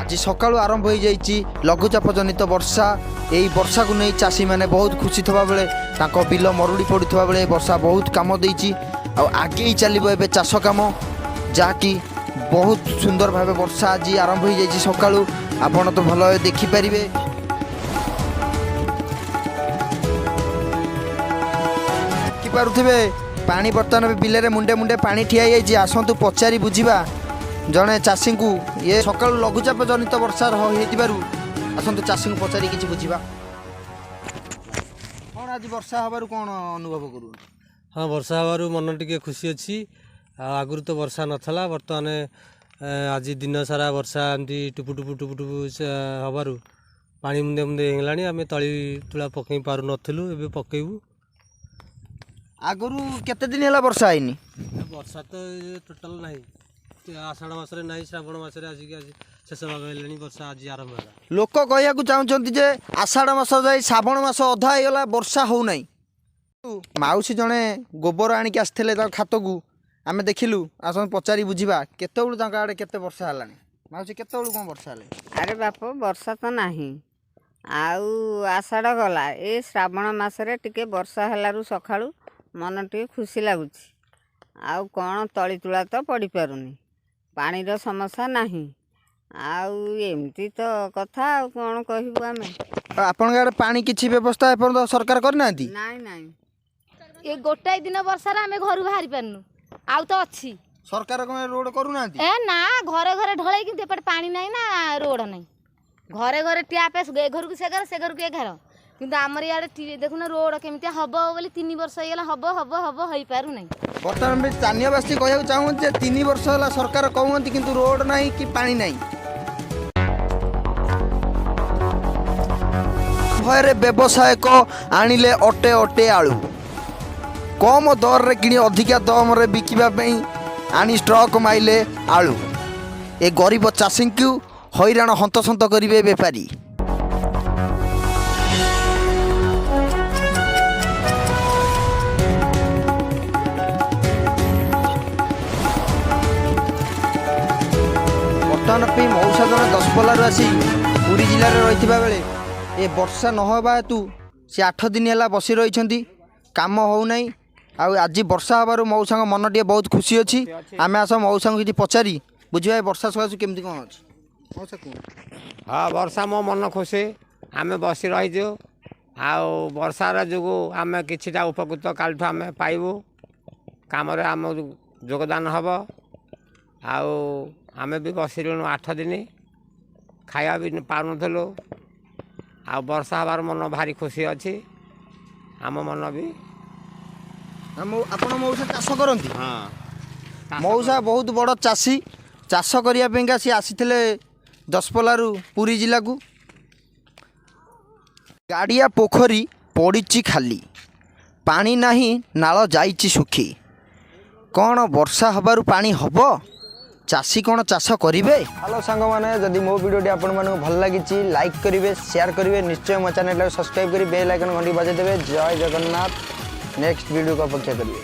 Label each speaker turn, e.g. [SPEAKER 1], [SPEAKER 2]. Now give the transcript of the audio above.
[SPEAKER 1] ଆଜି ସକାଳୁ ଆରମ୍ଭ ହୋଇଯାଇଛି ଲଘୁଚାପ ଜନିତ ବର୍ଷା। ଏହି ବର୍ଷାକୁ ନେଇ ଚାଷୀମାନେ ବହୁତ ଖୁସି ଥିବା ବେଳେ ତାଙ୍କ ବିଲ ମରୁଡ଼ି ପଡ଼ୁଥିବା ବେଳେ ବର୍ଷା ବହୁତ କାମ ଦେଇଛି। ଆଉ ଆଗେଇ ଚାଲିବ ଏବେ ଚାଷ କାମ, ଯାହାକି ବହୁତ ସୁନ୍ଦର ଭାବେ ବର୍ଷା ଆଜି ଆରମ୍ଭ ହୋଇଯାଇଛି ସକାଳୁ। ଆପଣ ତ ଭଲ ଭାବେ ଦେଖିପାରିବେ, ଦେଖିପାରୁଥିବେ ପାଣି ବର୍ତ୍ତମାନ ବି ବିଲରେ ମୁଣ୍ଡେ ମୁଣ୍ଡେ ପାଣି ଠିଆ ହେଇଯାଇଛି। ଆସନ୍ତୁ ପଚାରି ବୁଝିବା ଜଣେ ଚାଷୀଙ୍କୁ। ଇଏ ସକାଳୁ ଲଘୁଚାପ ଜନିତ ବର୍ଷା ହେଇଥିବାରୁ ଆସନ୍ତୁ ଚାଷୀଙ୍କୁ ପଚାରି କିଛି ବୁଝିବା। କ'ଣ ଆଜି ବର୍ଷା ହେବାରୁ କ'ଣ ଅନୁଭବ କରୁଛନ୍ତି?
[SPEAKER 2] ହଁ, ବର୍ଷା ହେବାରୁ ମନ ଟିକେ ଖୁସି ଅଛି। ଆଉ ଆଗରୁ ତ ବର୍ଷା ନଥିଲା, ବର୍ତ୍ତମାନ ଆଜି ଦିନ ସାରା ବର୍ଷା ଏମିତି ଟୁପୁ ଟୁପୁ ଟୁପୁ ଟୁପୁ ହେବାରୁ ପାଣି ମୁନ୍ଦେ ମୁନ୍ଦେ ହେଇଗଲାଣି। ଆମେ ତଳି ତୁଳା ପକେଇ ପାରୁନଥିଲୁ, ଏବେ ପକେଇବୁ।
[SPEAKER 1] ଆଗରୁ କେତେ ଦିନ ହେଲା ବର୍ଷା ହେଇନି?
[SPEAKER 2] ବର୍ଷା ତ ଟୋଟାଲ ନାହିଁ, ଆଷାଢ଼ ମାସରେ ନାହିଁ, ଶ୍ରାବଣ ମାସରେ ଆସିକି ଆଜି ଶେଷ ଭାଗ ହେଲାଣି, ବର୍ଷା ଆଜି ଆରମ୍ଭ ହେଲା।
[SPEAKER 1] ଲୋକ କହିବାକୁ ଚାହୁଁଛନ୍ତି ଯେ ଆଷାଢ଼ ମାସ ଯାଇ ଶ୍ରାବଣ ମାସ ଅଧା ହେଇଗଲା, ବର୍ଷା ହେଉନାହିଁ। ମାଉସୀ ଜଣେ ଗୋବର ଆଣିକି ଆସିଥିଲେ ତାଙ୍କ ଖାତକୁ, ଆମେ ଦେଖିଲୁ। ଆସନ୍ତୁ ପଚାରି ବୁଝିବା କେତେବେଳୁ ତାଙ୍କ ଆଡ଼େ କେତେ ବର୍ଷା ହେଲାଣି। ମାଉସୀ, କେତେବେଳୁ କ'ଣ ବର୍ଷା ହେଲାଣି?
[SPEAKER 3] ଆରେ ବାପ, ବର୍ଷା ତ ନାହିଁ, ଆଉ ଆଷାଢ଼ ଗଲା, ଏ ଶ୍ରାବଣ ମାସରେ ଟିକେ ବର୍ଷା ହେଲାରୁ ସକାଳୁ ମନ ଟିକେ ଖୁସି ଲାଗୁଛି। ଆଉ କ'ଣ ତଳି ତୁଳା ତ ପଡ଼ିପାରୁନି, ପାଣିର ସମସ୍ୟା ନାହିଁ, ଆଉ ଏମିତି ତ କଥା, ଆଉ କ'ଣ କହିବୁ ଆମେ।
[SPEAKER 1] ଆଉ ଆପଣଙ୍କ ଆଡ଼େ ପାଣି କିଛି ବ୍ୟବସ୍ଥା ଏପର୍ଯ୍ୟନ୍ତ ସରକାର କରିନାହାନ୍ତି?
[SPEAKER 3] ନାଇଁ ନାଇଁ।
[SPEAKER 4] ଏ ଗୋଟାଏ ଦିନ ବର୍ଷାରେ ଆମେ ଘରୁ ବାହାରି ପାରୁନୁ। ଆଉ ତ ଅଛି।
[SPEAKER 1] ସରକାର କ'ଣ ରୋଡ଼ କରୁନାହାନ୍ତି?
[SPEAKER 4] ଏ ନା, ଘରେ ଘରେ ଢଳେଇ, କିନ୍ତୁ ଏପଟେ ପାଣି ନାହିଁ ନା ରୋଡ଼ ନାହିଁ। ଘରେ ଘରେ ଟ୍ୟାପ୍, ଏ ଘରକୁ ସେ ଘର, ସେ ଘରକୁ ଏ ଘର, କିନ୍ତୁ ଆମର ଇଆଡ଼େ ଦେଖୁନ ରୋଡ଼ କେମିତି ହବ ବୋଲି 3 ବର୍ଷ ହେଇଗଲା, ହବ ହବ ହବ ହେଇପାରୁନାହିଁ।
[SPEAKER 1] ବର୍ତ୍ତମାନ ବି ସ୍ଥାନୀୟବାସୀ କହିବାକୁ ଚାହୁଁଛନ୍ତି ଯେ 3 ବର୍ଷ ହେଲା ସରକାର କହୁଛନ୍ତି, କିନ୍ତୁ ରୋଡ଼ ନାହିଁ କି ପାଣି ନାହିଁ। ଭୟରେ ବ୍ୟବସାୟକ ଆଣିଲେ ଅଟେ ଅଟେ ଆଳୁ, କମ ଦରରେ କିଣି ଅଧିକା ଦମରେ ବିକିବା ପାଇଁ ଆଣି ଷ୍ଟ୍ରକ୍ ମାଇଲେ ଆଳୁ। ଏ ଗରିବ ଚାଷୀଙ୍କୁ ହଇରାଣ ହନ୍ତସନ୍ତ କରିବେ ବେପାରୀ। ବର୍ତ୍ତମାନ ପାଇଁ ମଉସା ଜଣେ ଦଶପଲ୍ଲାରୁ ଆସି ପୁରୀ ଜିଲ୍ଲାରେ ରହିଥିବା ବେଳେ ଏ ବର୍ଷା ନ ହେବା ହେତୁ ସେ 8 ଦିନ ହେଲା ବସି ରହିଛନ୍ତି, କାମ ହେଉନାହିଁ। ଆଉ ଆଜି ବର୍ଷା ହେବାରୁ ମଉସାଙ୍କ ମନ ଟିକେ ବହୁତ ଖୁସି ଅଛି। ଆମେ ଆସ ମଉସାଙ୍କୁ କିଛି ପଚାରି ବୁଝିବା ଏ ବର୍ଷା ସକାଶୁ କେମିତି କ'ଣ ଅଛି। ମଉସା କୁହନ୍ତୁ।
[SPEAKER 5] ହଁ, ବର୍ଷା ମୋ ମନ ଖୁସି, ଆମେ ବସି ରହିଛୁ। ଆଉ ବର୍ଷାର ଯୋଗୁଁ ଆମେ କିଛିଟା ଉପକୃତ କାଲିଠୁ ଆମେ ପାଇବୁ, କାମରେ ଆମ ଯୋଗଦାନ ହେବ। ଆଉ ଆମେ ବି ବସିଲୁଣୁ 8 ଦିନ, ଖାଇବା ବି ପାରୁନଥିଲୁ। ଆଉ ବର୍ଷା ହେବାର ମନ ଭାରି ଖୁସି ଅଛି ଆମ ମନ ବି।
[SPEAKER 1] ଆପଣ ମଉସା ଚାଷ କରନ୍ତି?
[SPEAKER 5] ହଁ।
[SPEAKER 1] ମଉସା ବହୁତ ବଡ଼ ଚାଷୀ। ଚାଷ କରିବା ପାଇଁକା ସିଏ ଆସିଥିଲେ ଦଶପଲ୍ଲାରୁ ପୁରୀ ଜିଲ୍ଲାକୁ। ଗାଡ଼ିଆ ପୋଖରୀ ପଡ଼ିଛି ଖାଲି, ପାଣି ନାହିଁ, ନାଳ ଯାଇଛି ଶୁଖି। କ'ଣ ବର୍ଷା ହେବାରୁ ପାଣି ହେବ? ଚାଷୀ କ'ଣ ଚାଷ କରିବେ? ହ୍ୟାଲୋ ସାଙ୍ଗମାନେ, ଯଦି ମୋ ଭିଡ଼ିଓଟି ଆପଣମାନଙ୍କୁ ଭଲ ଲାଗିଛି, ଲାଇକ୍ କରିବେ, ସେୟାର କରିବେ, ନିଶ୍ଚୟ ମୋ ଚ୍ୟାନେଲଟାକୁ ସବସ୍କ୍ରାଇବ୍ କରି ବେଲ୍ ଆଇକନ୍ ଘଣ୍ଟି ବଜାଇ ଦେବେ। ଜୟ ଜଗନ୍ନାଥ। ନେକ୍ସଟ ଭିଡ଼ିଓକୁ ଅପେକ୍ଷା କରିବେ।